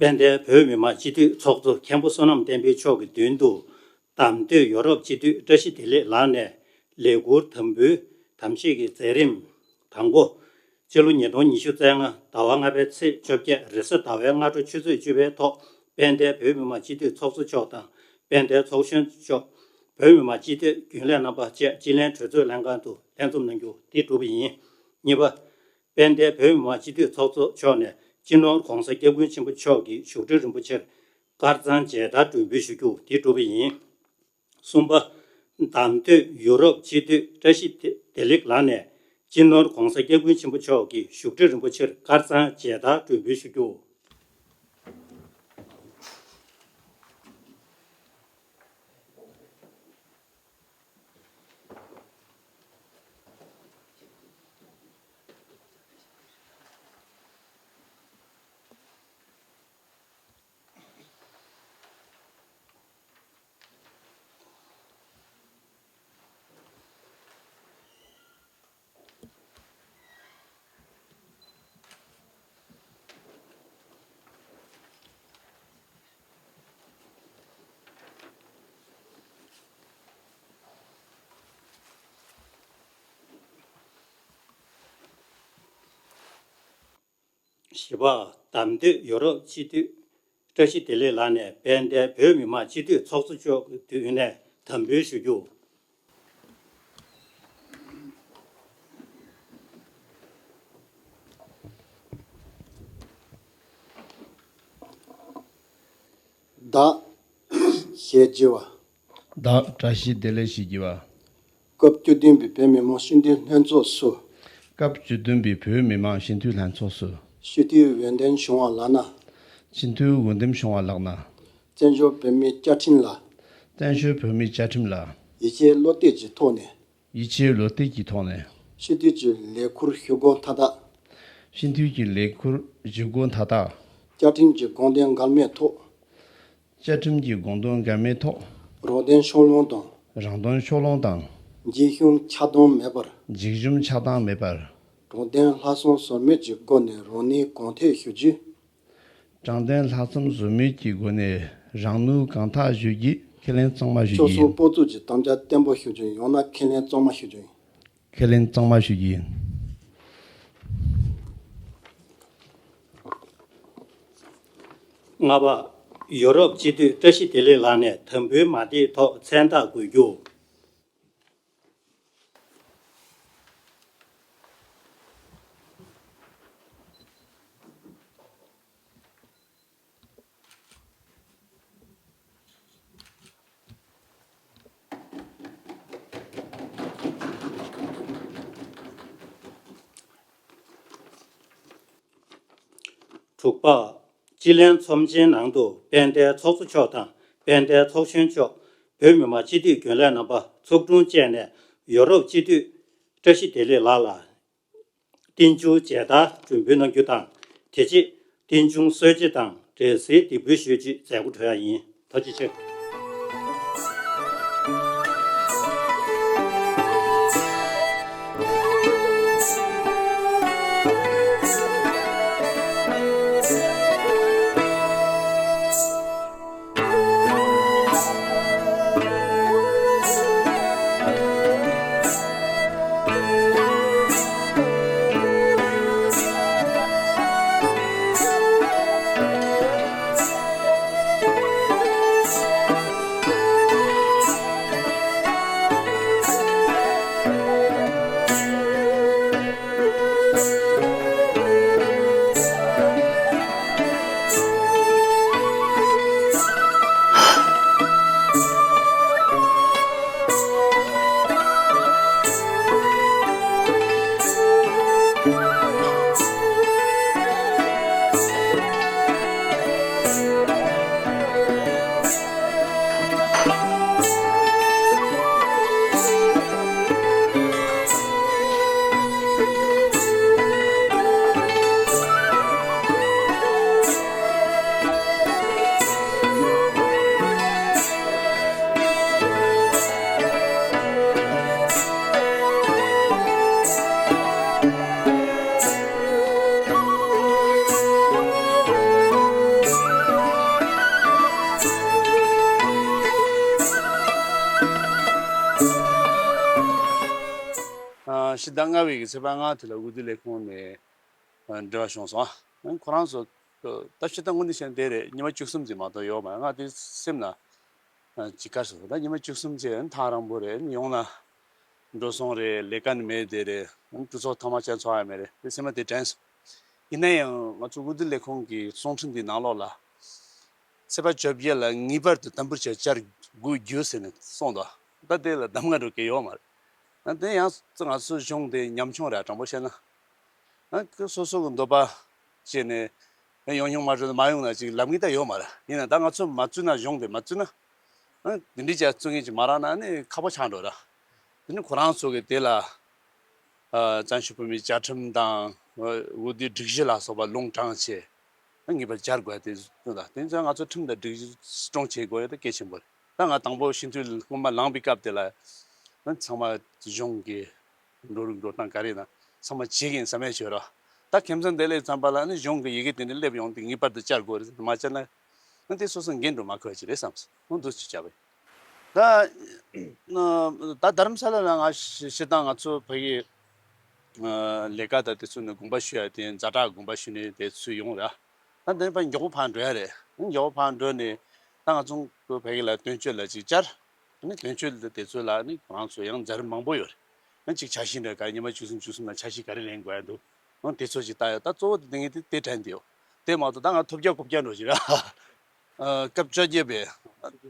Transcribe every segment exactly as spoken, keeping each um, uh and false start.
དཔལ་ལྡན་བོད་མི་མང་སྤྱི་འཐུས་ཚོགས་གཙོ་མཁན་པོ་བསོད་ནམས་བསྟན་འཕེལ་མཆོག་གི་མདུན་དུ། བདམས་ཐོན་ཡོ་རོབ་སྤྱི་འཐུས་བཀྲ་ཤིས་བདེ་ལེགས་ལགས་ནས་ལས་འཁུར་དམ་འབུལ་དམ་བཞེས་ཀྱི་མཛད་རིམ་དང་པོ། སྤྱི་ལོ་ཉིས་སྟོང་ཉི་ཤུ་རྩ་ལྔ་ཟླ་བ་ལྔ་པའི་ཚེས་བཅོ་བརྒྱད་རེས་གཟའ་ཟླ་བའི་སྔ་དྲོ་ཆུ་ཚོད་བཅུ་པའི་ཐོག་དཔལ་ལྡན་བོད་མི་མང་སྤྱི་འཐུས་ཚོགས་གཙོ་མཆོག་དང་དཔལ་ལྡན་ཚོགས་གཞོན་མཆོག་བོད་མི་མང་སྤྱི་འཐུས་རྒྱུན་ལས་རྣམ་པ་བཅས་སྤྱི་ལྷན་གྲོས་ཚོགས་ལྷན་ཁང་དུ་ལྷན་འཛོམས་གནང་རྒྱུ་འདི་གྲུབ་པ་ཡིན། གཉིས་པ། དཔལ་ལྡན་བོད་མི་མང་སྤྱི་འཐུས་ཚོགས་གཙོ་མཆོག་ནས་སྤྱི་ནོར་༧གོང་ས་༧སྐྱབས་མགོན་ཆེན་པོ་མཆོག་གི་བཞུགས་ཁྲི་རིན་པོ་ཆེར་དཀར་གཙང་མཇལ་དར་སྒྲོན་འབུལ་ཞུ་རྒྱུ་འདི་གྲུབ་པ་ཡིན། གསུམ་པ། བདམས་ཐོན་ཡུ་རོབ་སྤྱི་འཐུས་བཀྲ་ཤིས་བདེ་ལེགས་ལགས་ནས་སྤྱི་ནོར་༧གོང་ས་༧སྐྱབས་མགོན་ཆེན་པོ་མཆོག་གི་བཞུགས་ཁྲི་རིན་པོ་ཆེར་དཀར་གཙང་མཇལ་དར་སྒྲོན་འབུལ་ཞུ་རྒྱུ། བཞི་པ། བདམས་ཐོན་ཡོ་རོབ་སྤྱི་འཐུས་བཀྲ་ཤིས་བདེ་ལེགས་ལགས་ནས་དཔལ་ལྡན་བོད་མི་མང་སྤྱི་འཐུས་ཚོགས་གཙོ་མཆོག་གི་མདུན་ནས་དམ་འབུལ་ཞུ་རྒྱུ། བདག་ཞེས་བགྱི་བ། བདག་བཀྲ་ཤིས་བདེ་ལེགས་ཞེས་བགྱི་བ། སྐབས་བཅུ་བདུན་པའི་བོད་མི་མང་སྤྱི་འཐུས་ལྷན་ཚོགས་སུ། སྐབས་བཅུ་བདུན་པའི་བོད་མི་མང་སྤྱི་འཐུས་ལྷན་ཚོགས་སུ། སྤྱི་འཐུས་འོས་འདེམས་བྱུང་བ་ལགས་ན། སྤྱི་འཐུས་འོས་འདེམས་བྱུང་བ་ལགས་ན། བཙན་བྱོལ་བོད་མིའི་བཅའ་ཁྲིམས་ལ། བཙན་བྱོལ་བོད་མིའི་བཅའ་ཁྲིམས་ལ། ཡིད་ཆེས་བློ་གཏད་ཀྱི་ཐོག་ནས། ཡིད་ཆེས་བློ་གཏད་ཀྱི་ཐོག་ནས། སྤྱི་འཐུས་ཀྱི་ལས་ཁུར་ཞུ་སྒོ་མཐའ་དག་སྤྱི་འཐུས་ཀྱི་ལས་ཁུར་ཞུ་སྒོ་མཐའ་དག་བཅའ་ཁྲིམས་ཀྱི་དགོངས་དོན་འགལ་མེད་ཐོག་བཅའ་ཁྲིམས་ཀྱི་དགོངས་དོན་འགལ་མེད་ཐོག་རོགས་ལྡན་ཕྱོགས་ལྷུང་དང་། རང་དོན་ཕྱོགས་ལྷུང་དང་། འཇིགས་ཞུམ་ཆགས་སྡང་མེད་པར། འཇིགས་ཞུམ་ཆགས་སྡང་མེད་པར། དྲང་བདེན་ལྷག་བསམ་ཟོལ་མེད་ཀྱི་སྒོ་ནས་རང་ནུས་གང་ཐོས་ཞུ་རྒྱུ། དྲང་བདེན་ལྷག་བསམ་ཟོལ་མེད་ཀྱི་སྒོ་ནས་རང་ནུས་གང་ཐོས་ཞུ་རྒྱུ། ཁས་ལེན་གཙང་མ་ཞུ་རྒྱུ་ཡིན། སྤྱི་ཚོགས་སྤོ་ཚོགས་ཀྱི་དམ་བཅའ་བརྟན་པོ་ཞུ་རྒྱུ་ཡིན། ཡང་ན་ཁས་ལེན་གཙང་མ་ཞུ་རྒྱུ་ཡིན། ཁས་ལེན་གཙང་མ་ཞུ་རྒྱུ་ཡིན། ལྔ་པ། ཡོ་རོབ་སྤྱི་འཐུས་བཀྲ་ཤིས་བདེ་ལེགས་ལགས་ནས་དམ་འབུལ་མ་དེའི་ཐོག་མཚན་རྟགས་འགོད་རྒྱུ། དྲུག་པ། སྤྱི་ལྷན་ཚོམས་ཆེན་ནང་དུ་དཔལ་ལྡན་ཚོགས་གཙོ་མཆོག་དང་དཔལ་ལྡན་ཚོགས་གཞོན་མཆོག་བོད་མི་མང་སྤྱི་འཐུས་རྒྱུན་ལས་རྣམ་པ་ཚོགས་དྲུང་བཅས་ནས་ཡོ་རོབ་སྤྱི་འཐུས་བཀྲ་ཤིས་བདེ་ལེགས་ལགས་ལ། རྟེན་འབྱུང་མཇལ་དར་སྒྲོན་འབུལ་གནང་རྒྱུ་དང་། དེ་རྗེས་རྟེན་འབྱུང་གསོལ་ཇ་དང་འབྲས་སིལ་འདེགས་འབུལ་ཞུ་རྒྱུའི་མཛད་སྒོ་གྲོལ་ཡ་ཡིན། ཐུགས་རྗེ་ཆེ། ཕྱི་ཟླ་ལྔ་པའི་གི་ཚེས་པ་ལྔ་དེ་ལ་དབུས་བདེ་ལས་ཁུངས་ནས་འབྲེལ་བ་བྱུང་སོང་། ཁོ་རང་ཚོ་ད་ཕྱི་ཟླ་དངོས་གནས་བཤད་ན་དེ་རེད། ཉི་མ་བཅུ་གསུམ་ཙམ་མ་གཏོགས་ཡོད་མ་རེད། ང་དེ་སེམས་ལ་ཅིག་དཀའ་སོང་། ད་ཉི་མ་བཅུ་གསུམ་ཅིག་ཐག་རིང་པོ་རེད། ཡོང་ན་འགྲོ་སོང་རེད། ལས་ཀ་ནི་མེད་དེ་རེད། གྲོས་ཚོགས་ཐོག་མ་བཅར་ཚོགས་ཡ་མེད་རེད། དེ་སེམས་ལ་དེ་དྲན་སོང་། ཡིན་ན་ཡང་ང་ཚོ་དབུས་བདེ་ལས་ཁུངས་ཀྱི་གསུང་འཕྲིན་འདི་ནང་ལོགས་ལ། ཚེས་པ་བཅོ་བརྒྱད་ལ་ངེས་པར་དུ་དམ་འབུལ་བྱ་བཅར་དགོས་རྒྱུ་ཟེར་ནས་གསུངས་འདུག། ད་དེ་ལ་གདམ་ང་འགྲོ་གི་ཡོད་མ་རེད། ད་དེ་ཡང་ང་ཚོ་གཞུང་དེ་ཉམ་ཆུང་རེད། དྲང་པོ་བཤད་ན། ཨ་ཁོ་སོ་སོ་གི་འདོད་པ་བྱས་ནས་ཡོང་ཡོང་མ་འགྲོ་ན་མ་ཡོང་ན་ཅིག་ལབ་ངེས་ད་ཡོད་མ་རེད། ཡིན་ན་ད་ང་ཚོ་མ་བཙུད་ན། གཞུང་དེ་མ་བཙུད་ན། ཨ་དེ་འདྲའི་ཅིག་བཙུད་མཁན་ཅིག་མ་རག་ན་ནི་ཁག་པོ་ཆགས་འགྲོ་ར། དེ་ནི་ཁོ་རང་ཚོ་གི་དེ་ལ་ཨ་བཙན་བྱོལ་བོད་མིའི་བཅའ་ཁྲིམས་དང་དབུས་བདེའི་སྒྲིག་གཞི་ལ་སོགས་པ་ལུང་དྲངས་བྱས། ངེས་པར་སྦྱར་དགོས་དེ་ད་དེ་ཚོ་ང་ཚོ་ཁྲིམས་དང་སྒྲིག་གཞི་སྲིད་སྐྱོང་བྱེད་དགོས་ཡ་དེ་གལ་ཆེན་པོ་རེད། ད་ང་དང་པོ་ཕྱི་འཐུས་སྐུལ་མ་ལངས་པའི་སྐབས་དེ་ལ་ཚང་མ་གཞུང་གི་འགྲོ་རིགས་འགྲོ་སྟངས་ག་རེ་ཡིན་ན་ཚང་མ་བྱེད་ཀྱི་ཡིན་བསམ་ཡས་བྱོས་རོགས། ད་ཁྱིམ་ཚང་དེ་ལས་ཙམ་པ་ལ་ནི་གཞུང་གི་ཡི་གེ་དེ་འདྲ་སླེབས་ཡོང་དུས་ངེས་པར་དུ་བཅར་དགོས་རེད། མ་བཅར་ན་ཨ་དེ་སོ་སོ་འགན་འགྲོ་མ་ཁོ་ཅི་རེད་བསམ་སོང་། འདུག་ཅིག་བྱ་བ་ཡིན། ད་ད་རྡ་རམ་ས་ལ་ལ་ང་ཤི་ཤི་དང་ང་ཚོ་ཕ་གི་ལས་ཀ་དང་དེ་ཚོ་ནི་དགོངས་པ་ཞུ་ཡ་དེ་ཛ་དྲག་དགོངས་པ་ཞུ་ནས་དེ་ཚོ་ཡོང་ར། ད་འདི་ཕར་མགྱོགས་པོ་ཕར་འགྲོ་ཡ་རེད། མགྱོགས་པོ་ཕར་འགྲོ་ནས་ད་ང་ཚོ་བོད་ཕ་གི་ལ་དོན་གཅོད་ལ་ཅིག་བཅར། ཨ་ནི་དོན་གཅོད་ལ་དེ་ཚོ་ལ་ནི་ཁོ་རང་ཚོ་ཡང་མཛད་རིམ་མང་པོ་ཡོད་རེད། ཨ་ཅིག་འཆར་གཞི་འདྲ་ག་ཉི་མ་བཅུ་གསུམ་བཅུ་གསུམ་ལ་འཆར་གཞི་ག་རེ་ལེན་དགོས་ཡ་འདུག། ཨ་དེ་ཚོ་ཅིག་ལྟ་ཡ། ད་གཙོ་བོ་དེ་ངས་དེ་དེ་དྲན་དེ་ཡོད། དེ་མ་གཏོགས་ད་ང་ཐོབ་རྒྱག་རྐུབ་རྒྱག་འགྲོ་ཅིག་ར། སྐབས་བཅོ་བརྒྱད་པའི་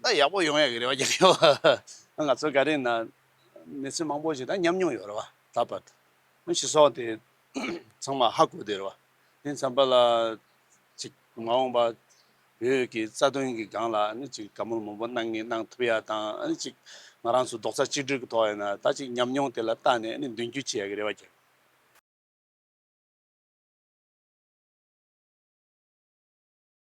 ད་ཡག་པོ་ཡོང་ཡ་གི་རེ་བ་རྒྱག་གི་ཡོད། ང་ཚོ་ག་རེ་ན་གནས་ཚུལ་མང་པོ་ཞིག་ད་ཉམས་མྱོང་ཡོད་རེད་བ། ད་བར་དུ་སྤྱི་ཚོགས་དེ་ཚང་མ་ཧ་གོ་བསྡད་རེད་བ། དེ་ཙམ་པ་ལ་ཅིག་མ་འོངས་པ་བོད་ཀྱི་རྩ་དོན་གྱི་སྒང་ལ་ནི་ཅིག་བཀའ་མོལ་མང་པོ་གནང་ངེས་གནང་ཐུབ་ཡ་དང་། ཨ་ནི་ཅིག་ང་རང་ཚོ་རྡོག་རྩ་གཅིག་སྒྲིལ་གྱི་ཐོག་ཡིན་ན་ད་ཅིག་ཉམས་མྱོང་དེ་ལ་བལྟས་ནས་ཨ་ནི་མདུན་སྐྱོད་བྱེད་ཡ་གི་རེ་བ་རྒྱག